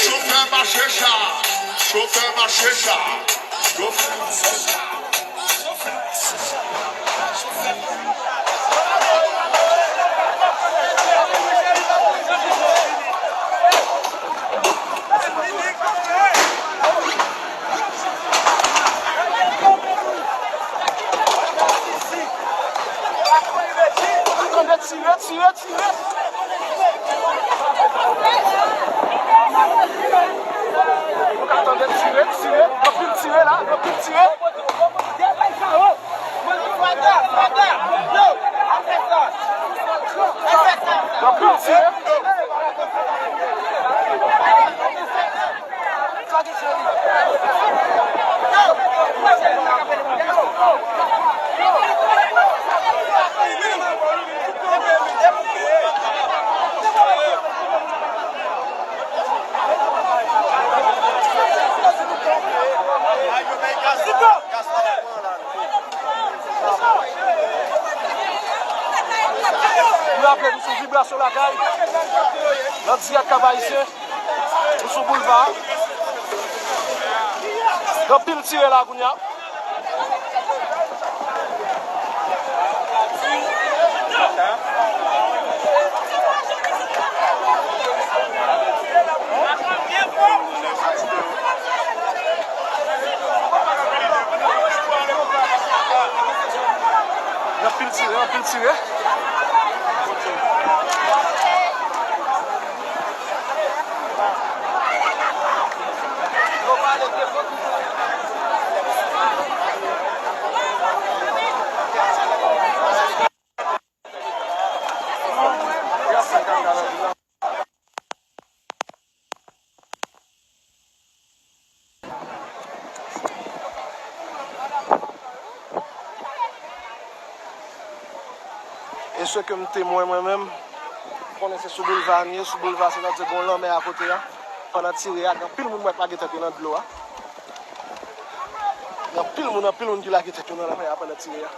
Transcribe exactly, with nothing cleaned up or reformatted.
Chofè mache cha, chofè mache cha, chofè mache cha. Tande tire, tire, tire. Nou ka tande tire, tire. Anpil tire la, anpil tire. Anpil tire. M raple nou sou Vibrasyon Lakay, nan dirèk Kap Ayisyen. Nou sou boulva a. Gen anpil tire la kounye a. Gen anpil tire, anpil tire. E se ke m temwen mwen menm, m konnen se sou boulva n ye, sou boulva, sètadi gen yon lanmè akote a. Pandan tire a, gen anpil moun m wè k lage tèt yo nan dlo a. Gen anpil moun, anpil moun ki lage tèt yo nan lanmè a pandan tire a.